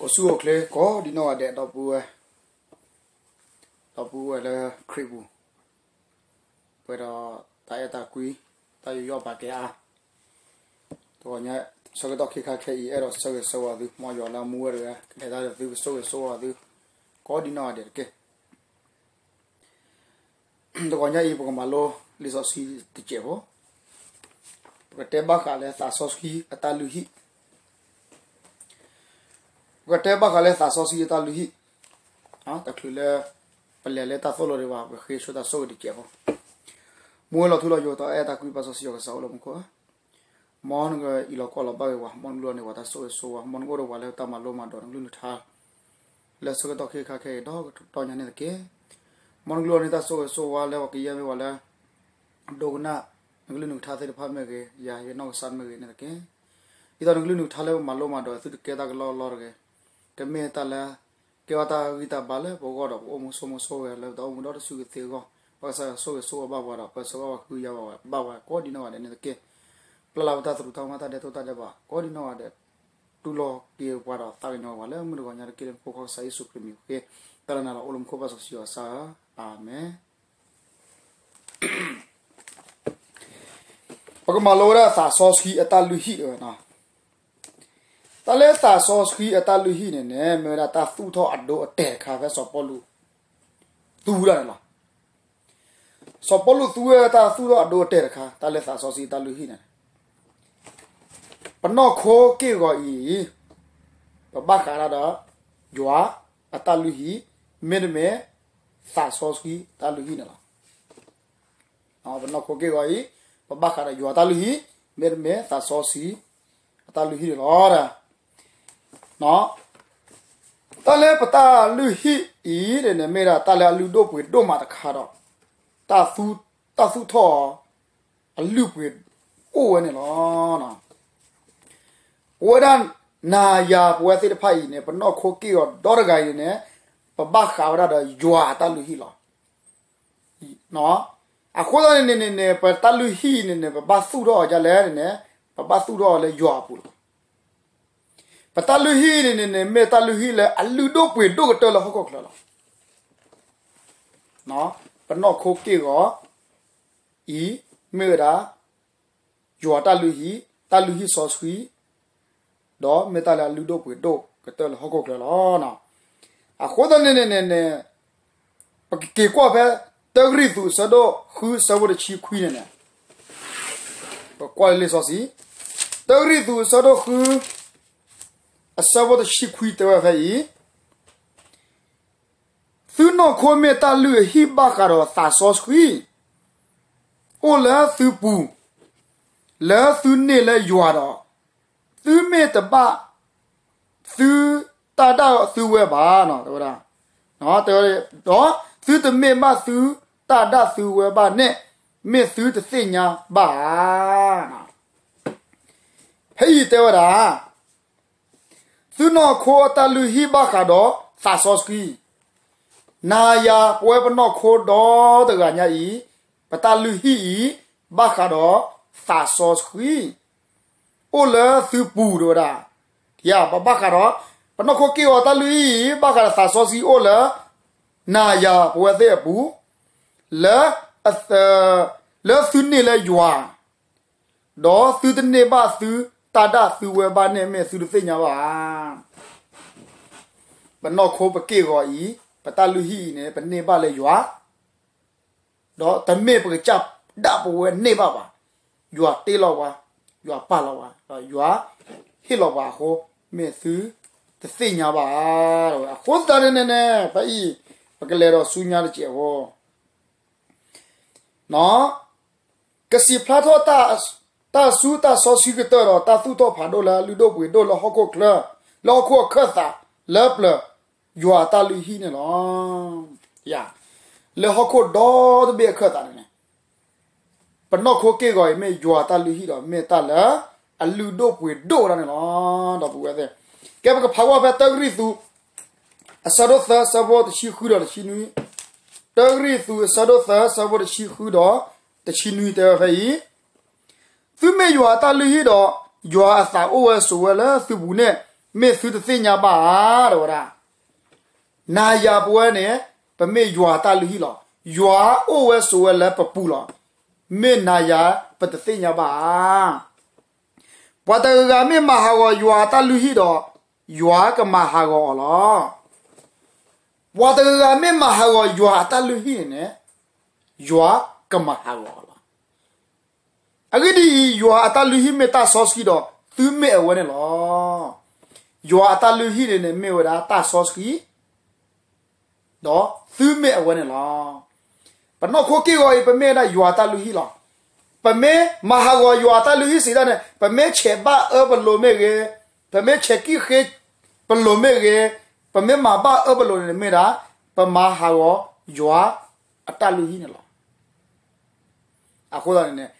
အိၣ်ဆူၣ်အိၣ်ချ့ကိးဒံနီၢ်ဂၤဒဲး ဒီပုၢ်ဝဲၢ်, ဒီပုၢ်ဝဲၢ်လၢခရံာ်ပူၤ, ပှဲၤဒီးတၢ်အဲၣ်တၢ်ကွံ, တၢ်ယူးယီၣ်ပာ်ကဲအါ, တဂီၤညါ ဆၢကတီၢ်ခဲခါခဲအံၤ အဲၣ်ဒိးဆၢဂ့ၤဆၢဝါသု, မ်ယွၤလၢအမူဝဲတဂၤ ကလဲၤတၢ်ဒီးသု ကဆိၣ်ဂ့ၤဆိၣ်ဝါသု ကိးဒံနီၢ်ဂၤဒဲးတက့ၢ်. တဂီၤညါအံၤ ပကမၤလိလံာ်စီဆှံတစဲးဖိ, ပကတဲဘၣ်ဃးလၢသးစီဆှံအတၢ်လုၢ်ဟံၣ်, ပကတဲဘၣ်ဃးလၢသးစီဆှံအတၢ်လုၢ်ဟံၣ်, တချုးလၢ ပလဲၤလၢတၢ်သိၣ်လိဒံးဘၣ် ပဃ့ဆူတၢ်ဆိၣ်ဂ့ၤတစဲးဖိ, မူဝဲလီၤထူလီၤယိာ် တၢ်အဲၣ်တၢ်ကွံပၢ်စီဆှံယွၤကစၢ်အိၣ်လၢမူခိၣ်ဧၢ, မ်နကအံးလီၤကွၢ်လီၤဘၣ်က့ၤဝဲ, မ်နကလုၢ်အီၤန့ၢ်ပှၤတၢ်ဆိၣ်ဂ့ၤဆိၣ်ဝါ, မ်နကအိၣ်ဒီးပှၤလၢတၢ်မၤလိမၤဒိးနကလုၢ်နကထါ လၢဆၢကတီၢ်ခဲခါခဲအံၤ ဒီးကတီၢ်ညါန့ၣ်တက့ၢ်. မ်နကလုၢ်အီၤန့ၢ်တၢ်ဆိၣ်ဂ့ၤဆိၣ်ဝါလၢပှၤကယဲၢ်မ့ၢ်ပှၤလၢ ဒိကနၣ် နကလုၢ်နကထါသ့ၣ်တဖၣ်မ့ၢ်ဂ့ၤ, ယၤယနီၢ်ကစၢ်မ့ၢ်ဂ့ၤန့ၣ်တက့ၢ်. ဒ်သိးနကလုၢ်နကထါလၢပမၤလိမၤဒိး သုတကဲတၢ်ကလီကလီတဂ့ၤ, ကမ့ၢ်တၢ်လၢ ကဲထီၣ်တၢ်ဂံၢ်တၢ်ဘါလၢပဂီၢ်ဒီး ပအိၣ်မူဆိးမူဆိးဝဲလၢပတၢ်အိၣ်မူဒီတစုကသ့အဂီၢ်, ပကစၢ်ယွၤဆိၣ်ဂ့ၤဆိၣ်ဝါဘၣ်ပှၤဒီး ပၢၤဆၢဘၣ်ပှၤ ဃုယါဘၣ်ပှၤ ကိးဒံနီၢ်ဂၤဒဲးန့ၣ်တက့ၢ်. ပျၢ်လၢပတၢ်သရူးတၢ်ကမၣ် တၢ်ဒဲးတိၢ်တၢ်ဒဲးဘး ကိးဒံနီၢ်ဂၤဒဲး, တူၢ်လိာ်က့ၤပှၤဒီးသးကညီၤပှၤလၢမုၢ်တဂီၤညါတက့ၢ်. လၢမူခိၣ်ကစၢ်ယ့ၣ်ၡူးခရံာ်မံၤဃ့ တၢ်လၢနၤဒီးအိၣ်လၢမူခိၣ်ပၢ်စီဆှံယွၤကစၢ်ဧၢ, အၤမ့ၣ်. ပကမၤလိဝဲဒၣ်သးစီဆှံအတၢ်လုၢ်ဟံၣ်တဝဲနီၤ. တၢ်လၢသးစီဆှံအတၢ်လုၢ်ဟံၣ်န့ၣ်န့ၣ် မ့ၢ်ဝဲဒၣ်တၢ်သူၣ်ထီၣ်အဒိအတဲာ်တခါ ဖဲစီၤပီလူး သူဝဲဒၣ်န့ၣ်လီၤ. စီၤပီလူးသူဝဲဒၣ်တၢ်သူၣ်ထီၣ်အဒိအတဲာ်တခါ တၢ်လၢသးစီဆှံအတၢ်လုၢ်ဟံၣ်န့ၣ် ပနီၢ်ခိက့ၢ်ဂီၤအံၤ ပဘၣ်ဃးဒၣ်ဒီး ယွၤအတၢ်လုၢ်ဟံၣ်, မ့တမ့ၢ် သးစီဆှံတၢ်လုၢ်ဟံၣ်န့ၣ်လီၤ. ပနီၢ်ခိက့ၢ်ဂီၤအံၤ ပဘၣ်ဃးဒီးယွၤအတၢ်လုၢ်ဟံၣ်, မ့တမ့ၢ်သးစီဆှံအတၢ်လုၢ်ဟံၣ်န့ၣ်လီၤ. တၢ်လၢပတၢ်လုၢ်ဟံၣ်အံၤန့ၣ်န့ၣ် မ့ၢ်ဒၣ်တၢ်လၢအလုၢ်ဒိၣ်ပှ့ၤဒိၣ်မးတခါဒီး တၢ်သူၣ်ထီၣ်အီၤ အလုၢ်ပှ့ၤအိၣ်ဝဲန့ၣ်လီၤ. ပဝဲဒၣ်နၤယၤပဝဲသ့ၣ်တဖၣ်အံၤန့ၣ် ပနီၢ်ခိက့ၢ်ဂီၤဒီတဂၤအံၤန့ၣ်န့ၣ် ပဘၣ်ဃးဝဲဒၣ်ဒီးယွၤအတၢ်လုၢ်ဟံၣ်လီၤ. အဃိသတးန့ၣ်န့ၣ်န့ၣ် ပတၢ်လုၢ်ဟံၣ်အံၤန့ၣ်န့ၣ် ပဘၣ်သူၣ်ထီၣ်အီၤဒ်လဲၣ်န့ၣ်န့ၣ် ပဘၣ်သူၣ်ထီၣ်အီၤလၢယွၤအပူၤလီၤ. ပတၢ်လုၢ်ဟံၣ်အံၤန့ၣ်န့ၣ် မ့ၢ်တၢ်လုၢ်ဟံၣ်လၢအလုၢ်ဒိၣ်ပှ့ၤဒိၣ်ကတၢၢ်လၢဟီၣ်ခိၣ်ချၢလီၤ. ပနီၢ်ခိက့ၢ်ဂီၤအံၤ မ့ၢ်ဝဲဒၣ် ယွၤတၢ်လုၢ်ဟံၣ်, တၢ်လုၢ်ဟံၣ်စီဆှံ, ဒီးမ့ၢ်တၢ်လၢအလုၢ်ဒိၣ်ပှ့ၤဒိၣ်ကတၢၢ်လၢဟီၣ်ခိၣ်ချၢလီၤ. အဃိသတးန့ၣ်န့ၣ်န့ၣ်န့ၣ် ပကက့ၤကွၢ်ဖဲ တၢကရံၣ်သူး အဆၢဒိၣ်ဃု အဆၢဖိတဆံခွံန့ၣ်န့ၣ်, ပကွၢ်လၢလံာ်စီဆှံ, တၢကရံၣ်သူး အဆၢဒိၣ်ဃု အဆၢဖိတဆံခွံတဲဝဲဖဲအံၤ, သုနီၢ်ခိမ့ၢ်တၢ်လုၢ်အဟံၣ်ဘၣ်ဃးဒီးသးစီဆှံ အိၣ်လၢသုပူၤ, လၢသုန့ၢ်လၢယွၤဒီး, သုမ့ၢ်တဘၣ်သုတၢ်ဒၣ်သုဝဲဘၣ်, တဲဝဲဒၣ်, ဒီးသုတမ့ၢ်ဘၣ်သုတၢ်ဒၣ်သုဝဲဘၣ်န့ၣ် မ့ၢ်သုတသ့ၣ်ညါဘၣ်ဧါ. ဖဲအံၤတဲဝဲဒၣ် သုနီၢ်ခိအတၢ်လုၢ်ဟံၣ်ဘၣ်ဃးဒီးသးစီဆှံ, နၤယၤပဝဲပနီၢ်ခိဒီတဂၤညါအံၤ, ပတၢ်လုၢ်ဟံၣ်အံၤ ဘၣ်ဃးဒီးသးစီဆှံ အိၣ်လၢသုပူၤတဲဝဲဒၣ်, ပဘၣ်ဃးဒီး ပနီၢ်ခိက့ၢ်ဂီၤတၢ်လုၢ်ဟံၣ်အံၤ ဘၣ်ဃးဒီးသးစီဆှံအိၣ်လၢ နၤယၤပဝဲသ့ၣ်အပူၤ, လၢ လၢသုန့ၢ်လၢယွၤ ဒီးသုတန့ၢ်ဘၣ်သုတၢ်ဒၣ်သုဝဲဘၣ်န့ၣ် မ့ၢ်သုတသ့ၣ်ညါဘၣ်ဧါ. ပနီၢ်ခိပက့ၢ်ဂီၤအံၤ, ပတၢ်လုၢ်ဟံၣ်အံၤန့ၣ် ပန့ၢ်ဘၣ်လၢယွၤ, ဒီးတမ့ၢ်ပကစၢ်ဒၣ်ပဝဲန့ၢ်ဘၣ်ဘၣ်. ယွၤတ့လီၤပှၤ, ယွၤပာ်လီၤပှၤ, ဒီးယွၤဟ့ၣ်လီၤပှၤအဃိ, မ့ၢ်သုတသ့ၣ်ညါဘၣ်ဧါ. အဃိသတးန့ၣ်န့ၣ်န့ၣ် ဖဲအံၤ ပကလဲၤဒီးဆူညါတစဲးဖိ ကစံးဖျါထီၣ် တၢ်ဆူတၢ်စီဆှံကတၢၢ်ဒီး တၢ်သူၣ်ထီၣ်ဖးဒိၣ်လၢအလုၢ်ဒိၣ်ပှ့ၤဒိၣ်လၢဟီၣ်ခိၣ်ချၢ, လၢဟီၣ်ခိၣ်အခၢၣ်သးလၢပျၢၤ, ယွၤတၢ်လုၢ်ဟံၣ်န့ၣ်လီၤ. လၢဟီၣ်ခိၣ်ဒီတဘ့ၣ်အခၢၣ်သးန့ၣ်န့ၣ် ပနီၢ်ခိက့ၢ်ဂီၤအံၤမ့ၢ်ယွၤတၢ်လုၢ်ဟံၣ်ဒီး မ့ၢ်တၢ်လၢအလုၢ်ဒိၣ်ပှ့ၤဒိၣ်ဝဲဒၣ်န့ၣ်လီၤ. ဒီပုၢ်ဝဲၢ်သ့ၣ်, ကဲပကဖးကွၢ်ဖဲတၢကရံၣ်သူး အဆၢဒိၣ်သၢ အဆၢဖိတဆံဃုဒီးတဆံနွံ, တၢကရံၣ်သူးအဆၢဒိၣ်သၢ အဆၢဖိတဆံဃုဒီးတဆံနွံတဲဝဲဖဲအံၤ, သုမ့ၢ်ယွၤအတၢ်လုၢ်ဟံၣ်ဒီး, ယွၤအသးအိၣ်ဝဲဆိးဝဲလၢသုပူၤန့ၣ်, မ့ၢ်သုတသ့ၣ်ညါဘၣ်ဧါ တဲဝဲဒၣ်. နၤယၤပဝဲန့ၣ် ပမ့ၢ်ယွၤအတၢ်လုၢ်ဟံၣ်လီၤ. ယွၤအိၣ်ဝဲဆိးဝဲလၢပပူၤလီၤ. မ့ၢ်နၤယၤပတသ့ၣ်ညါဘၣ်ဧါ. ပှၤတဂၤဂၤမ့ၢ်မၤဟးဂီၤယွၤအတၢ်လုၢ်ဟံၣ်ဒီး ယွၤကမၤဟးဂီၤအီၤလီၤ. ပှၤတဂၤဂၤမ့ၢ်မၤဟးဂီၤယွၤအတၢ်လုၢ်ဟံၣ်န့ၣ်န့ၣ် ယွၤကမၤဟးဂီၤအီၤလီၤ. အဂ့ၢ်ဒ်အံၤ, ယွၤအတၢ်လုၢ်ဟံၣ်မ့ၢ်တၢ်စီဆှံဒီး သုမ့ၢ်အဝဲန့ၣ်လီၤ. ယွၤအတၢ်လုၢ်ဟံၣ်န့ၣ်န့ၣ် မ့ၢ်ဝဲဒၣ်တၢ်စီဆှံ ဒီးသုမ့ၢ်အဝဲန့ၣ်လီၤ. ပနီၢ်ခိက့ၢ်ဂီၤအံၤ ပမ့ၢ်ဝဲဒၣ်ယွၤအတၢ်လုၢ်ဟံၣ်လီၤ. ပမ့ၢ်မၤဟးဂီၤယွၤအတၢ်လုၢ်ဟံၣ်စံးတၢ်န့ၣ် ပမ့ၢ်ဆဲးဘၣ်အၢပလိၤမ့ၢ်ဂ့ၤ, ပမ့ၢ်ဆဲးကံၣ်ဃ့ပလိၤမ့ၢ်ဂ့ၤ, ပမ့ၢ်မၤဘၣ်အၢပလိၤန့ၣ်မ့ၢ်ဒၣ် ပမၤဟးဂီၤယွၤအတၢ်လုၢ်ဟံၣ်န့ၣ်လီၤ. အဃိသတးန့ၣ်န့ၣ်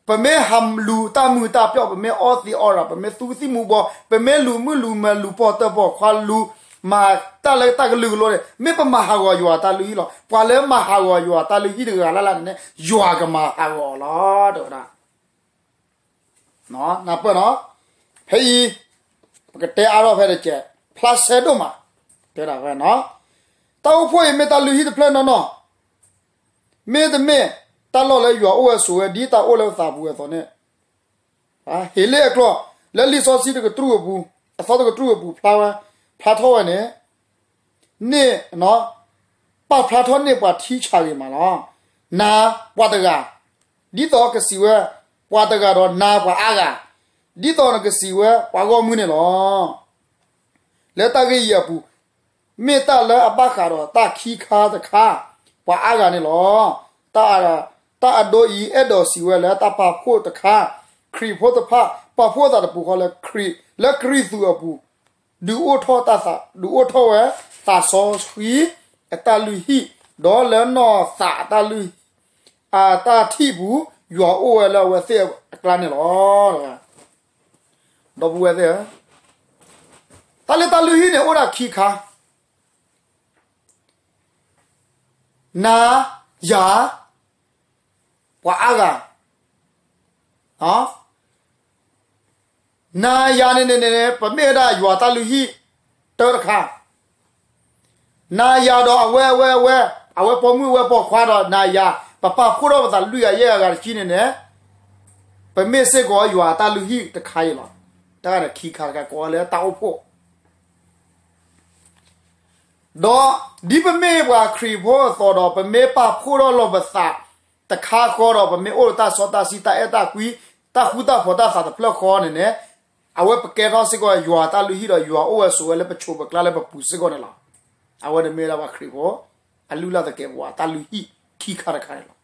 ပမ့ၢ်ဟးလူၤတၢ်မုာ်တၢ်ပျီၣ်, ပမ့ၢ်အီသံးအီရၤ, ပမ့ၢ်သူသံၣ်မူၤဘှီး, ပမ့ၢ်လူၤမုၣ်လူၤမဲာ်, လူၤပိာ်တၢၢ်ပိာ်ခွါ, လူၤမၤတၢ်လၢတၢ်ကလုာ်ကလိန့ၣ် မ့ၢ်ပမၤဟးဂီၤယွၤအတၢ်လုၢ်ဟံၣ်လီၤ. ပှၤလၢမၤဟးဂီၤယွၤအတၢ်လုၢ်ဟံၣ်တဂၤလၢ်လၢ်န့ၣ်န့ၣ် ယွၤကမၤဟးဂီၤအီၤလီၤ တဲဝဲဒၣ်. နၢ်ပၢၢ်နီၤ, ဖဲအံၤ ပကတဲအါထီၣ်ဖဲတကဲး, ဖျါဆဲးဒိၣ်မး, တဲဒၣ်ဖဲနီၤ, တၢ်အိၣ်ဖှိၣ်အံၤမ့ၢ်တၢ်လုၢ်ဟံၣ်တဖျၢၣ်နီၢ်နီၢ်, မ့တမ့ၢ် တၢ်လီၢ်လၢယွၤအိၣ်ဝဲဆိးဝဲ ဒ်တၢ်အိၣ်လၢပသးပူၤအသိးန့ၣ်, ဟ့ၣ်လ့ၣ်အကျိာ် လၢလံာ်စီဆှံတကတြူၢ်အပူၤ, အသီတကတြူၢ်အပူၤ ဖျါဝဲ, ဖျါထီၣ်ဝဲန့ၣ် န့ၣ် ပာ်ဖျါထီၣ်န့ၢ်ပှၤထံဆးဂ့ၤမးလီၤ. နၤပှၤတဂၤ, ဒ်သိးကစံးဝဲ ပှၤတဂၤဒီးနၤပှၤအါဂၤ, ဒ်သိးနကစံးဝဲပှၤဂီၢ်မုၢ်န့ၣ်လီၤ. လၢတၢ်ဂ့ၢ်အံၤအပူၤ, မ့ၢ်တၢ်လၢအဘၣ်ဃးဒီးတၢ်ခံခါတခါ ပှၤအါဂၤန့ၣ်လီၤ. တၢ်, တၢ်အဒိအံၤ အဲၣ်ဒိးစံးဝဲလၢတၢ်ပာ်ဖှိၣ်တခါ, ခရံာ်ဖိတဖၣ် ပာ်ဖှိၣ်သးတပူၤဃီလၢခရံာ်, လၢကရံၣ်သူးအပူၤ ဒုးအိၣ်ထီၣ်တၢ်သး, ဒုးအိၣ်ထီၣ်ဝဲ သးစီဆှံအတၢ်လုၢ်ဟံၣ်, ဒီးလၢနီၢ်သးအတၢ်လုၢ်ဟံၣ်, အတၢ်ထံၣ်ပူၤ ယွၤအိၣ်ဝဲလၢအဝဲသ့ၣ်အကျါန့ၣ်လီၤ. ဒီပုၢ်ဝဲၢ်သ့ၣ်ဧၢ, တၢ်လၢတၢ်လုၢ်ဟံၣ်န့ၣ် အိၣ်ဒၣ်ခံခါ, နၤ, ယၤ, ပှၤအါဂၤ, နၤယၤန့ၣ်န့ၣ်န့ၣ် ပမ့ၢ်ဝဲဒၣ်ယွၤတၢ်လုၢ်ဟံၣ်တၢတခါ, နၤယၤဒီးအဝဲအဝဲအဝဲ, အဝဲပိာ်မုၣ်အဝဲပိာ်ခွါဒီးနၤယၤ, ပပာ်ဖှိၣ်ထီၣ်ပသးလွံၢ်ဂၤယဲၢ်ဂၤဂၤတခါန့ၣ်န့ၣ်, ပမ့ၢ်စ့ၢ်ကီးယွၤတၢ်လုၢ်ဟံၣ်တခါအံၤလီၤ. တၢ်ဂၤန့ၣ်ခံခါတခါကိးဝဲလၢတၢ်အိၣ်ဖှိၣ် ဒီးဒ်ပမ့ၢ်ပှၤခရံာ်ဖိအသိးဒီး ပမ့ၢ်ပာ်ဖှိၣ်ထီၣ်လိာ်ပသးတခါဃီဒီး ပမ့ၢ်အိၣ်ဒီးတၢ်စီတၢ်ဆှံ တၢ်အဲၣ်တၢ်ကွံ တၢ်ဃူတၢ်ဖိးတၢ်သးတဖျၢၣ်ဃီန့ၣ်န့ၣ်, အဝဲပကဲထီၣ်စ့ၢ်ကီးယွၤတၢ်လုၢ်ဟံၣ်ဒီး ယွၤအိၣ်ဝဲဆိးဝဲလၢပဆိးပကျါလၢပပူၤစ့ၢ်ကီးန့ၣ်လီၤ. အဝဲန့ၣ်မ့ၢ်ဝဲဒၣ်ပှၤခရံာ်ဖိ အလုၢ်အလၢ်သကဲးပဝးတၢ်လုၢ်ဟံၣ်ခံခါတခါန့ၣ်လီၤ.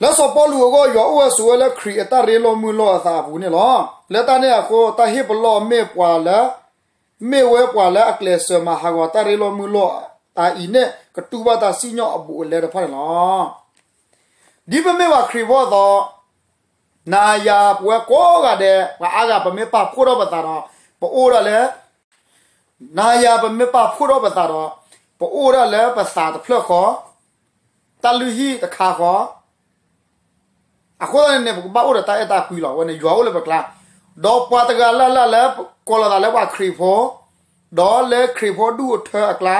လၢစီၤပီလူးအဂီၢ် ယွၤအိၣ်ဝဲဆိးဝဲလၢခရံာ်အတၢ်ရ့လိာ်မုာ်လိာ်အသးအပူၤန့ၣ်လီၤ. လၢတၢ်န့ၣ်အဃိ တၢ်ဟ့ၣ်ပလီၢ်မ့ၢ်ပှၤလၢ, မ့ၢ်ဝဲပှၤလၢအကျဲးစၢးမၤဟးဂီၤတၢ်ရ့လိာ်မုာ်လိာ်အအံၤန့ၣ် ကတူၢ်ဘၣ်တၢ်စံၣ်ညီၣ်အဘူးအလဲတဖၣ်န့ၣ်လီၤ. ဒ်ပမ့ၢ်ပှၤခရံာ်ဖိအသိး, နၤယၤပဝဲကိးဂၤဒဲး ပှၤအါဂၤ ပမ့ၢ်ပာ်ဖှိၣ်ထီၣ်ပသးဒီး ပအိၣ်ဒၣ်လၢ နၤယၤပမ့ၢ်ပာ်ဖှိၣ်ထီၣ်ပသးဒီး ပအိၣ်ဒၣ်လၢပသးတဖျၢၣ်ဃီ, တၢ်လုၢ်ဟံၣ်တခါဃီ, အဃိသတးန့ၣ်န့ၣ် ပကဘၣ်အိၣ်ဒီးတၢ်အဲၣ်တၢ်ကွံလီၤ. အဝဲန့ၣ်ယွၤအိၣ်လၢပကျါ, ဒီးပှၤတဂၤလၢ်လၢ်လၢကိးလီၤသးလၢပှၤခရံာ်ဖိ, ဒီးလၢခရံာ်ဖိဒူၣ်အထၢအကျါ,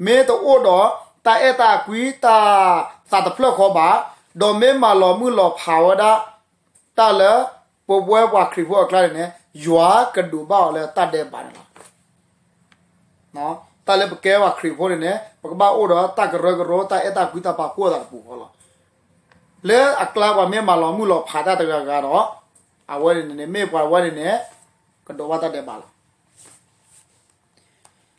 မ့ၢ်တအိၣ်ဒီးတၢ်အဲၣ်တၢ်ကွံ တၢ်သးတဖျၢၣ်ဃီဘၣ်, ဒီးမ့ၢ်မၤလီၤမုၢ်လီၤဖးဝဲဒၣ် တၢ်လၢ ပဝဲပှၤခရံာ်ဖိအကျါန့ၣ်န့ၣ် ယွၤကဒိးဘၣ်အီၤလၢတၢ်ဒဲးဘးန့ၣ်လီၤ. တၢ်လၢပကဲပှၤခရံာ်ဖိန့ၣ်န့ၣ် ပကဘၣ်အိၣ်ဒီးတၢ်ကရၢကရိ တၢ်အဲၣ်တၢ်ကွံ တၢ်ပာ်ဖှိၣ်သးတပူၤဃီလီၤ. လၢအကျါပှၤမ့ၢ်မၤလီၤမုၢ်လီၤဖးတၢ်တဂၤဂၤဒီး အဝဲန့ၣ်န့ၣ် မ့ၢ်ပှၤဝဲန့ၣ်န့ၣ် ကဒိးဘၣ်တၢ်ဒဲးဘးလီၤ.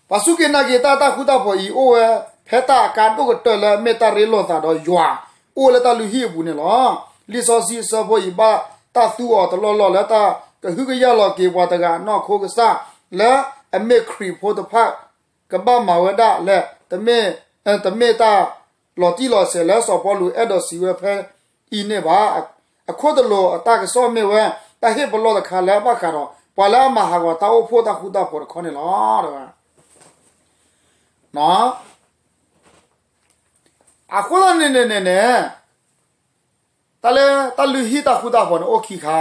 ပှၤစူၢ်က့ၤနာ်က့ၤတၢ် တၢ်ဃူတၢ်ဖိးအံၤ အိၣ်ဝဲဖဲတၢ်အကါဒိၣ်ကတၢၢ်လၢ မ့ၢ်တၢ်ရ့လိာ်သးဒီးယွၤ အိၣ်လၢတၢ်လုၢ်ဟံၣ်အပူၤန့ၣ်လီၤ. လံာ်စီဆှံအဆၢဖိအံၤ ဘၣ်တၢ်သူအီၤတလီၢ်လီၢ်လၢ တၢ်ကဟုကယာ်လီၤက့ၤပှၤတဂၤအနီၢ်ခိကစၢ် လၢအမ့ၢ်ခရံာ်ဖိတဖၣ် ကဘၣ်မၤဝဲဒၣ်လဲၣ်, တမ့ၢ်, တမ့ၢ်တၢ်လီၤတံၢ်လီၤဆဲးလၢစီၤပီလူးအဲၣ်ဒိးစံးဝဲဖဲအံၤန့ၣ်ဘၣ်. အခိၣ်တလိာ်အတၢ်ကစီၣ်မ့ၢ်ဝဲ တၢ်ဟ့ၣ်ပလီၢ်တခါလၢအဘၣ်ဃးဒီး ပှၤလၢအမၤဟးဂီၤတၢ်အိၣ်ဖှိၣ်တၢ်ဃူတၢ်ဖိးတခီန့ၣ်လီၤ. အဃိသတးန့ၣ်န့ၣ်န့ၣ်န့ၣ် တၢ်လၢတၢ်လုၢ်ဟံၣ်တၢ်ဃူတၢ်ဖိးန့ၣ်အိၣ်ခံခါ,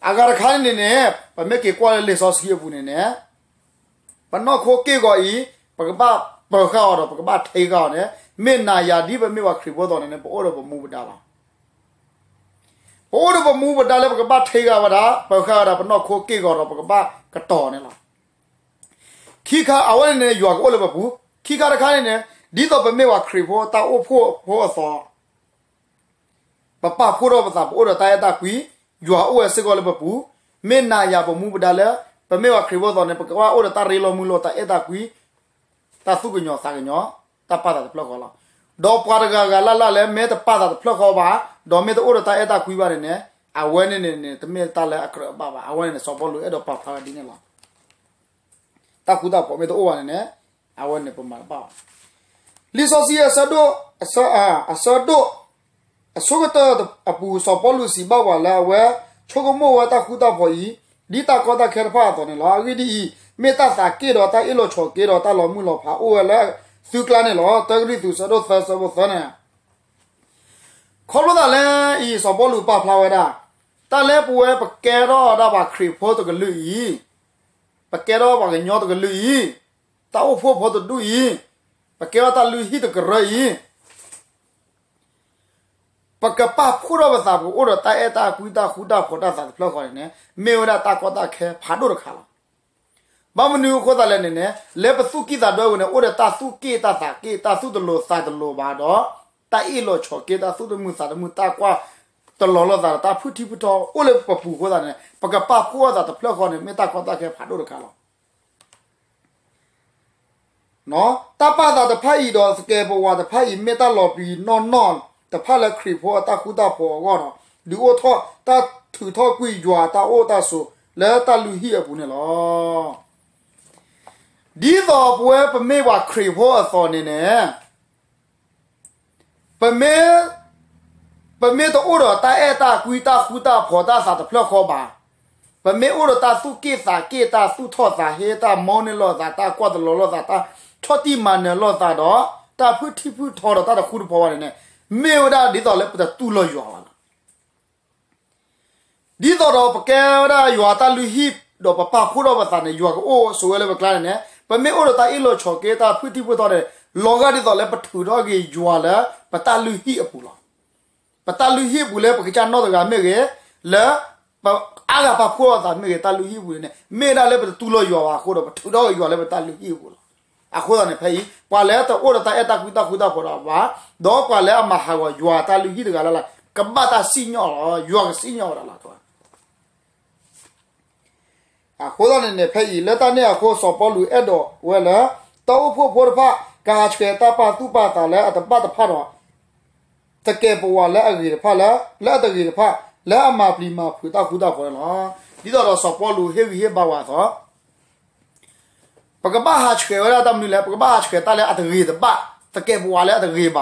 အဂၤတခါန့ၣ်န့ၣ် ပမ့ၢ်က့ၤကွၢ်လၢလံာ်စီဆှံအပူၤန့ၣ်န့ၣ် ပနီၢ်ခိက့ၢ်ဂီၤအံၤ ပကဘၣ်ပၢၤဃာ်အီၤဒီး ပကဘၣ်ထဲဃာ်အီၤန့ၣ် မ့ၢ်နၤယၤဒ်ပမ့ၢ်ပှၤခရံာ်ဖိအသိးန့ၣ်န့ၣ် ပအိၣ်ဒီးပမူပဒါလီၤ. ပအိၣ်ဒီးပမူပဒါလၢပကဘၣ်ထဲဃာ်ဝဲဒၣ် ပၢၤဃာ်ဝဲဒၣ်ပနီၢ်ခိက့ၢ်ဂီၤဒီး ပကဘၣ်ကတီၤန့ၣ်လီၤ. ခံခါအဝဲန့ၣ်န့ၣ် ယွၤကအိၣ်လၢပပူၤ, ခံခါတခါန့ၣ်န့ၣ် ဒ်သိးပမ့ၢ်ပှၤခရံာ်ဖိတၢ်အိၣ်ဖှိၣ်ဖိအသိး ပပာ်ဖှိၣ်ထီၣ်ပသး ပအိၣ်ဒီးတၢ်အဲၣ်တၢ်ကွံ, ယွၤအိၣ်ဝဲစ့ၢ်ကီးလၢပပူၤ, မ့ၢ်နၤယၤပမူပဒါလၢ ပမ့ၢ်ပှၤခရံာ်ဖိအသိးန့ၣ် ပကဘၣ်အိၣ်ဒီးတၢ်ရ့လိာ်မုာ်လိာ် တၢ်အဲၣ်တၢ်ကွံ, တၢ်သူၣ်ကညီၤသးကညီၤ, တၢ်ပာ်သးတဖျၢၣ်ဃီလီၤ. ဒီးပှၤတဂၤဂၤလၢ်လၢ်လၢ မ့ၢ်တပာ်သးတဖျၢၣ်ဃီဘၣ်, ဒီးမ့ၢ်တအိၣ်ဒီးတၢ်အဲၣ်တၢ်ကွံဘၣ်န့ၣ်န့ၣ် အဝဲန့ၣ်န့ၣ်န့ၣ် တမ့ၢ်တၢ်လၢအကြၢးအဘၣ်ဘၣ်. အဝဲန့ၣ်န့ၣ် စီၤပီလူးအဲၣ်ဒိးပာ်ဖျါဝဲဒ်န့ၣ်လီၤ. တၢ်ဃူတၢ်ဖိးမ့ၢ်တအိၣ်ဘၣ်န့ၣ်န့ၣ် အဝဲန့ၣ်ပမၤတဘၣ်ဘၣ်. လံာ်စီဆှံအဆၢဒိၣ်, အဆၢဒိၣ်, အဆၢကတၢၢ်အပူၤ စီၤပီလူးစံးဘၣ်ပှၤလၢအဝဲ ဆိကမိၣ်ဝဲတၢ်ဃူတၢ်ဖိးအံၤ ဒ်တၢ်ကီတၢ်ခဲတဖၣ်အသိးန့ၣ်လီၤ. အဂ့ၢ်ဒ်အံၤ, မ့ၢ်တၢ်သးက့ၣ်ဒီးတၢ်အ့ၣ်လိာ်ဆိးက့ဒီးတၢ်လီၤမုၢ်လီၤဖးအိၣ်ဝဲလၢသုကျါန့ၣ်လီၤ. တၢကရံၣ်သူး ဆၢဒိၣ်သၢ ဆၢဖိသၢန့ၣ် ခီဖျိသးလၢအံၤ စီၤပီလူးပာ်ဖျါဝဲဒၣ် တၢ်လၢပဝဲပကဲထီၣ်ဒၣ်ပှၤခရံာ်ဖိတကလုာ်အံၤ, ပကဲထီၣ်ပှၤကညီတကလုာ်အံၤ, တၢ်အိၣ်ဖှိၣ်ဖိတဒူၣ်အံၤ, ပကဲထီၣ်တၢ်လုၢ်ဟံၣ်တကရၢအံၤ, ပကပာ်ဖှိၣ်ထီၣ်ပသး ပကအိၣ်ဒီးတၢ်အဲၣ်တၢ်ကွံ တၢ်ဃူတၢ်ဖိးတၢ်သးတဖျၢၣ်ဃီန့ၣ်န့ၣ် မ့ၢ်ဝဲဒၣ်တၢ်ကီတၢ်ခဲဖးဒိၣ်တခါလီၤ. ဘၣ်မနုၤအဃိသတးလဲၣ်န့ၣ်န့ၣ် လၢပသူၣ်ကံၢ်သးဒွဲပူၤန့ၣ် အိၣ်ဒီးတၢ်သူၣ်က့ၣ်တၢ်သးက့ၣ် တၢ်သူၣ်တလိၤသးတလိၤဘၣ်ဒီး တၢ်အ့ၣ်လိာ်ဆိးက့ တၢ်သူၣ်တမုာ်သးတမုာ် တၢ်ကွၢ်တလီၤလိာ်သးဒီး တၢ်ဖုၣ်ထံဖုၣ်ထီအိၣ်လၢပပူၤအဃိသတးန့ၣ် ပကပာ်ဖှိၣ်အသးတဖျၢၣ်ဃီန့ၣ် မ့ၢ်တၢ်ကီတၢ်ခဲဖးဒိၣ်တခါလီၤ. တၢ်ပာ်သးတဖၣ်အံၤဒီးသကဲးပဝးတဖၣ်အံၤ မ့ၢ်တၢ်လီၤပျံၤနီၢ်နီၢ်တဖၣ်လၢခရံာ်ဖိအတၢ်ဃူတၢ်ဖိးအဂီၢ်ဒီး ဒုးအိၣ်ထီၣ်တၢ်ထုးထီၣ်ကွံာ်ယွၤတၢ်အိၣ်တၢ်ဆိးလၢတၢ်လုၢ်ဟံၣ်အပူၤန့ၣ်လီၤ. ဒ်သိးပဝဲပမ့ၢ်ပှၤခရံာ်ဖိအသိးန့ၣ်န့ၣ် ပမ့ၢ်, ပမ့ၢ်တအိၣ်ဒီးတၢ်အဲၣ်တၢ်ကွံ တၢ်ဃူတၢ်ဖိး တၢ်သးတဖျၢၣ်ဃီဘၣ်, ပမ့ၢ်အိၣ်ဒီးတၢ်သူၣ်က့ၣ်သးက့ၣ် တၢ်သူၣ်ထီၣ်သးဟ့ တၢ်မိၣ်န့ၢ်လိာ်သး တၢ်ကွၢ်တလီၤလိာ်သး တၢ်ဆီၣ်တံၢ်မၤနၢၤလိာ်သးဒီး တၢ်ဖုၣ်ထံဖုၣ်ထီဒီးတၢ်တဃူတဖိးဘၣ်န့ၣ်န့ၣ် မ့ၢ်ဝဲဒၣ်ဒ်သိးလၢပတတူၢ်လိာ်ယွၤဘၣ်လီၤ. ဒ်သိးဒီးပကဲဝဲဒၣ်ယွၤတၢ်လုၢ်ဟံၣ် ဒီးပပာ်ဖှိၣ်ထီၣ်ပသးန့ၣ် ယွၤကအိၣ်ဆိးဝဲလၢပကျါန့ၣ်န့ၣ် ပမ့ၢ်အိၣ်ဒီးတၢ်အ့ၣ်လိာ်ဆိးက့ တၢ်ဖုၣ်ထံဖုၣ်ထီန့ၣ် လီၤဂာ်ဒ်သိးလၢပထုးထီၣ်က့ၤယွၤလၢ ပတၢ်လုၢ်ဟံၣ်အပူၤလီၤ. ပတၢ်လုၢ်ဟံၣ်အပူၤလၢပကစၢ်နီၢ်တဂၤမ့ၢ်ဂ့ၤ, လၢပအါဂၤပာ်ဖှိၣ်ထီၣ်သးမ့ၢ်ဂ့ၤ တၢ်လုၢ်ဟံၣ်အပူၤန့ၣ်န့ၣ် မ့ၢ်ဝဲဒၣ်လၢပတတူၢ်လိာ်ယွၤဘၣ်အဃိဒီး ပထုးထီၣ်က့ၤယွၤလၢပတၢ်လုၢ်ဟံၣ်အပူၤလီၤ. အဃိသတးန့ၣ် ဖဲအံၤ ပှၤလၢတအိၣ်ဒီးတၢ်အဲၣ်တၢ်ကွံတၢ်ဃူတၢ်ဖိးဒီးဘၣ်, ဒီးပှၤလၢအမၤဟးဂီၤယွၤတၢ်လုၢ်ဟံၣ်တဂၤလၢ်လၢ် ကဘၣ်တၢ်စံၣ်ညီၣ်လီၤ. ယွၤကစံၣ်ညီၣ်ဝဲဒၣ်လီၤ. အဃိသတးန့ၣ်န့ၣ် ဖဲအံၤ လၢတၢ်န့ၣ်အဃိ စီၤပီလူးအဲၣ်ဒိးဝဲလၢ တၢ်အိၣ်ဖှိၣ်ဖိတဖၣ် ကဟးဆှဲးတၢ်ပာ်သူၣ်ပာ်သးလၢအတဘၣ်တဖၣ်ဒီး သကဲးပဝးလၢအဂ့ၤတဖၣ်လၢ လၢအတဂ့ၤတဖၣ် လၢအမၤပျံၤမၤဖုးတၢ်ဃူတၢ်ဖိးန့ၣ်လီၤ. ဒ်သိးဒီးစီၤပီလူးဟ့ၣ်ဂံၢ်ဟ့ၣ်ဘါဝဲအသိး ပကဘၣ်ဟးဆှဲးဝဲဒၣ်တၢ်မနုၤလဲၣ်, ပကဘၣ်ဟးဆှဲးတၢ်လၢအတဂ့ၤတဘၣ်, သကဲးပဝးလၢအတဂ့ၤဘၣ်,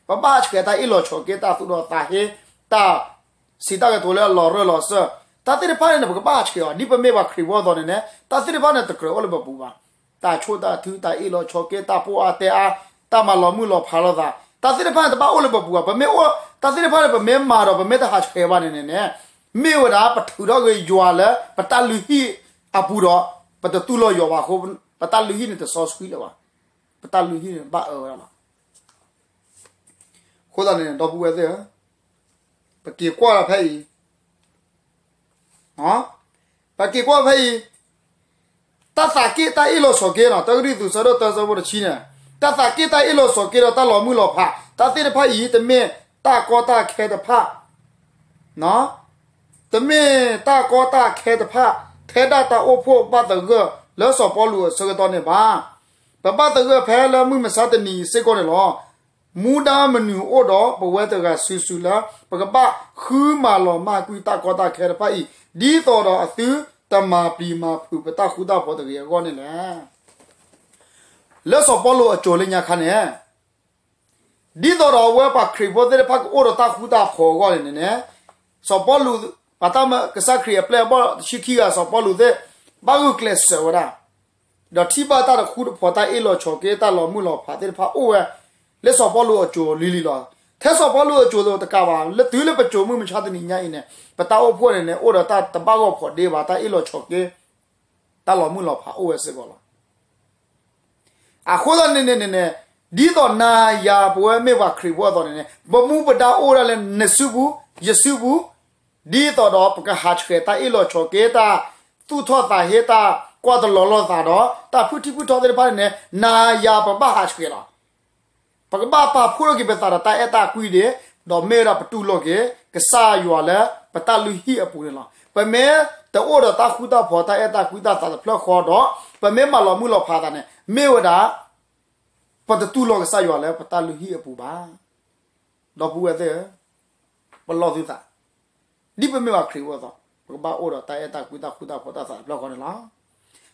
ပဘၣ်ဟးဆှဲးတၢ်အ့ၣ်လိာ်ဆိးက့ တၢ်သူၣ်ထီၣ်သးဟ့, တၢ်စံးတၢ်ကတိၤလၢအလီၤရၢၢ်လီၤစၢၢ်, တၢ်သ့ၣ်တဖၣ်န့ၣ်န့ၣ် ပကဘၣ်ဟးဆှဲးအီၤ, ဒ်ပမ့ၢ်ပှၤခရံာ်ဖိအသိးန့ၣ်န့ၣ် တၢ်သ့ၣ်တဖၣ်န့ၣ် တကြၢးအိၣ်လၢပပူၤဘၣ်. တၢ်ဆိၣ်တၢ်ထု တၢ်အ့ၣ်လိာ်ဆိးက့ တၢ်ပိၢ်အါတဲအါ, တၢ်မၤလီၤမုၢ်လီၤဖးလိာ်သး, တၢ်သ့ၣ်တဖၣ်န့ၣ် တဘၣ်အိၣ်လၢပပူၤဘၣ်. ပမ့ၢ်အိၣ်, တၢ်သ့ၣ်တဖၣ်န့ၣ် ပမ့ၢ်မၤဒီး ပမ့ၢ်တဟးဆှဲးဘၣ်န့ၣ်န့ၣ်န့ၣ် မ့ၢ်ဝဲဒၣ် ပထုးထီၣ်က့ၤယွၤလၢပတၢ်လုၢ်ဟံၣ်အပူၤဒီး ပတတူၢ်လိာ်ယွၤဘၣ်အဃိ ပတၢ်လုၢ်ဟံၣ်န့ၣ် တစီဆှံလၢၤဘၣ်. ပတၢ်လုၢ်ဟံၣ်န့ၣ် ဘၣ်အၢဝဲဒၣ်လီၤ. အဃိသတးန့ၣ် ဒီပုၢ်ဝဲၢ်သ့ၣ်ဧၢ, ပက့ၤကွၢ်ဒီးဖဲအံၤ ပက့ၤကွၢ်ဖဲအံၤ, တၢ်သးက့ၣ်တၢ်အ့ၣ်လိာ်ဆိးက့နီၤ, တၢကရံၣ်သူး ဆၢဒိၣ်တၢ ဆၢဖိတဆံန့ၣ်, တၢ်သးက့ၣ်တၢ်အ့ၣ်လိာ်ဆိးက့ဒီးတၢ်လီၤမုၢ်လီၤဖး တၢ်သ့ၣ်တဖၣ်အံၤ တမ့ၢ်တၢ်ကီတၢ်ခဲတဖၣ် တမ့ၢ်တၢ်ကီတၢ်ခဲတဖၣ် ထဲဒၣ်တၢ်အိၣ်ဖှိၣ်ဘၣ်သဂၢၢ်လၢစီၤပီလူးအဆၢကတီၢ်န့ၣ်ဘၣ်. ပဘၣ်သဂၢၢ်ဖဲလၢမုၢ်မဆါတနံၤအံၤစ့ၢ်ကီးန့ၣ်လီၤ. မူဒါမနုၤအိၣ်ဒီးပဝဲတဂၤစုာ်စုာ်လၢ ပကဘၣ်ဃုမၤလီၤမၢ်ကွံာ်တၢ်ကီတၢ်ခဲတဖၣ်အံၤ ဒ်သိးဒီးအသုတမၤပျံၤမၤဖုးပတၢ်ဃူတၢ်ဖိးတဂ့ၤအဂီၢ်န့ၣ်လဲၣ်. လၢစီၤပီလူးအစိၤလၢညါခါန့ၣ် ဒ်သိးဒီးအဝဲပှၤခရံာ်ဖိသ့ၣ်တဖၣ်ကအိၣ်ဒီးတၢ်ဃူတၢ်ဖိးအဂီၢ်န့ၣ်န့ၣ် စီၤပီလူး ပှၤတၢ်မၢကစၢ်ခရံာ်အပျဲၢ်အဘီၣ်တဆံခံဂၤ စီၤပီလူးသ့ၣ် ဘၣ်ဂုာ်ကျဲးစၢးဝဲဒၣ် ဒီးထံၣ်ဘၣ်တၢ်တဃူတဖိး တၢ်အ့ၣ်လိာ်ဆိးက့ တၢ်လီၤမုၢ်လီၤဖးသ့ၣ်တဖၣ်အိၣ်ဝဲ လၢစီၤပီလူးအစိၤလံၤလံၤလီၤ. ထဲစီၤပီလူးအစိၤတကးဘၣ်, လၢတုၤလၢပစိၤမုၢ်မဆါတနံၤညါအံၤန့ၣ် ပတၢ်အိၣ်ဖှိၣ်န့ၣ်န့ၣ် အိၣ်ဒီးတၢ်တဘၣ်ဂီၢ်ဖှီၣ်ဒ့ဘၣ်, တၢ်အ့ၣ်လိာ်ဆိးက့, တၢ်လီၤမုၢ်လီၤဖးအိၣ်ဝဲစ့ၢ်ကီးလီၤ. အဃိသတးန့ၣ်န့ၣ်န့ၣ်, ဒ်သိးနၤယၤပဝဲမ့ၢ်ပှၤခရံာ်ဖိအသိးန့ၣ်န့ၣ် ပမူပဒါအိၣ်ဒၣ်လၢနစုပူၤ, ယစုပူၤ, ဒ်သိးဒီးပကဟးဆှဲးတၢ်အ့ၣ်လိာ်ဆိးက့, တၢ်သူၣ်ထီၣ်သးဟ့, တၢ်ကွၢ်တလီၤလိာ်သးဒီး တၢ်ဖုထံဖုထီသ့ၣ်တဖၣ်န့ၣ်န့ၣ် နၤယၤပဘၣ်ဟးဆှဲးလီၤ. ပကဘၣ်ပာ်ဖှိၣ်ထီၣ်က့ၤပသးဒီးတၢ်အဲၣ်တၢ်ကွံဒံး, ဒီးမ့ၢ်ဝဲဒၣ်ပတူၢ်လိာ်က့ၤ ကစၢ်ယွၤလၢပတၢ်လုၢ်ဟံၣ်အပူၤန့ၣ်လီၤ. ပမ့ၢ်တအိၣ်ဒီးတၢ်ဃူတၢ်ဖိး တၢ်အဲၣ်တၢ်ကွံတၢ်သးတဖျၢၣ်ဃီဒီး ပမ့ၢ်မၤလီၤမုၢ်လီၤဖးသးန့ၣ် မ့ၢ်ဝဲဒၣ် ပတတူၢ်လိာ်ကစၢ်ယွၤလၢပတၢ်လုၢ်ဟံၣ်အပူၤဘၣ်. ဒီပုၢ်ဝဲၢ်သ့ၣ်ဧၢ, ပလီၢ်သုသး, ဒ်ပမ့ၢ်ပှၤခရံာ်ဖိအသိး ပကဘၣ်အိၣ်ဒီးတၢ်အဲၣ်တၢ်ကွံတၢ်ဃူတၢ်ဖိးတၢ်သးတဖျၢၣ်ဃီန့ၣ်လီၤ.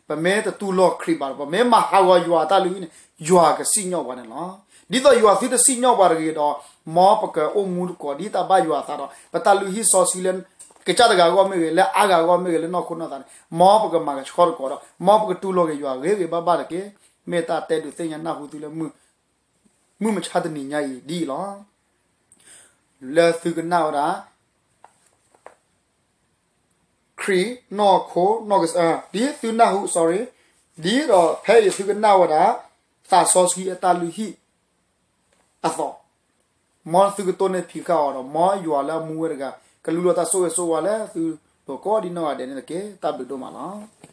ပမ့ၢ်တတူၢ်လိာ်ခရံာ်ဘၣ်ဒီး ပမ့ၢ်မၤဟးဂီၤယွၤအတၢ်လုၢ်ဟံၣ်န့ၣ် ယွၤကစံၣ်ညီၣ်ပှၤန့ၣ်လီၤ. ဒ်သိးယွၤသုတစံၣ်ညီၣ်ပှၤတဂ့ၤဒီး မ်ပကအိၣ်မူသကိးဒ်တၢ်ဘၣ်ယွၤအသးဒီး ပတၢ်လုၢ်ဟံၣ်စီဆှံလၢ ကစၢ်တဂၤအဂီၢ်မ့ၢ်ဂ့ၤ, လၢအါဂၤအဂီၢ်မ့ၢ်ဂ့ၤ, လၢနီၢ်ခိနီၢ်သးန့ၣ် မ်ပကမၤကဆှီသကိးဒီး မ်ပကတူၢ်လိာ်က့ၤယွၤဂ့ၤဂ့ၤဘၣ်ဘၣ်တက့ၢ်. မ့ၢ်တၢ်တဲဒုးသ့ၣ်ညါနၢ်ဟူသုလၢ မုၢ်မဆါတနံၤညါအံၤဒ်အံၤလီၤ. လၢသုကနၣ်ဝဲဒၣ် ခရံာ်နီၢ်ခိနီၢ်ကစၢ်, ဒ်သုနၢ်ဟူ sorry, ဒ်သိးဖဲအံၤသုကနၣ်ဝဲဒၣ် သးစီဆှံအတၢ်လုၢ်ဟံၣ်အသိး, မ်သုကတိၢ်န့ၢ်ဖံးဃာ်အီၤဒီး မ်ယွၤလၢအမူဝဲတဂၤ ကလူလီၤတၢ်ဆိၣ်ဂ့ၤဆိၣ်ဝါလၢသုလိၤကိးဒ်နီၢ်ဂၤဒဲးန့ၣ်တက့ၢ်. တၢ်ဘျုးဒိၣ်မးလီၤ.